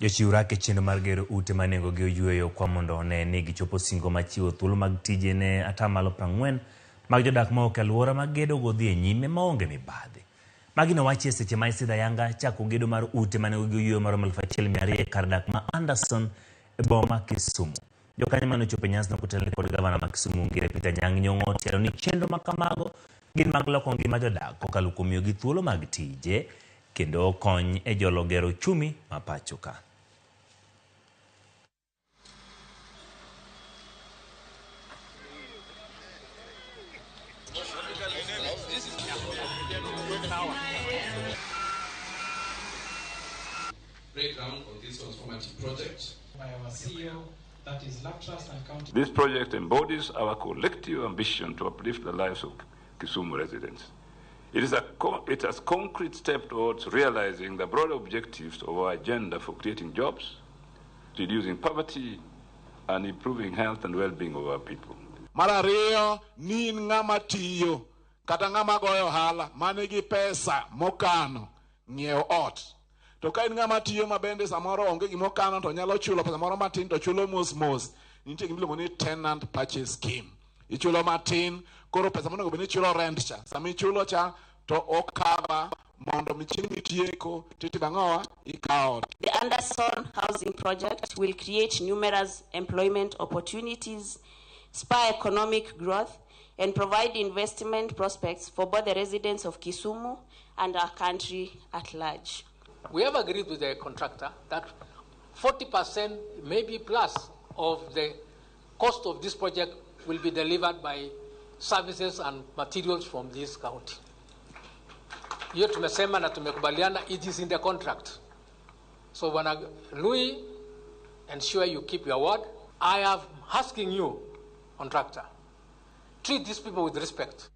Jochiw rak e chenro mar gero ute ma nengogi oyueyo kwa mondo one ni gichopo singo mar chiwo thuolo mag tije ne 40% mag jodak maok e alwora ma gedogo dhi e nyime maonge mibadhi. Magi nowachi e seche ma isidho ayanga chako gedo mar ute ma nengogi oyueyo maromo 1200 e kar dak ma Anderson e boma ma Kisumu. Jokanyo mane ochopo e nyasino kotelne kod gavana ma Kisumu Ngire Peter Anyang' Nyong'o otielo ni chenro ma kamago gin mag loko ngima jodak kokalo kuom miyogi thuolo mag tije kendo kony e jolo gero uchumi ma pacho ka. Break ground on this transformative project. By our CEO, that is LAPTRUST and County. This project embodies our collective ambition to uplift the lives of Kisumu residents. It is a concrete step towards realizing the broader objectives of our agenda for creating jobs, reducing poverty, and improving health and well-being of our people. Mar ariyo, ni in ng'ama tiyo kata ng'ama goyo ohala manigi pesa mokano ng'iew ot. To ka in ng'ama tiyo ma bende samoro onge gima okano to nyalo chulo pesa moro matin to chulo mos mos, nitie gima iluongo ni tenant purchase scheme. Ichulo matin, koro pesa monego bed ni ichulo rent cha, sama ichulo cha to okava mondo mi chieng' mitieko titimo ang'owa, ikawo ot. The Anderson Housing Project will create numerous employment opportunities, spur economic growth, and provide investment prospects for both the residents of Kisumu and our country at large. We have agreed with the contractor that 40%, maybe plus, of the cost of this project will be delivered by services and materials from this county. Hiyo tumesema na tumekubaliana, it is in the contract. So Bwana Louis, ensure you keep your word. I am asking you, contractor, treat these people with respect.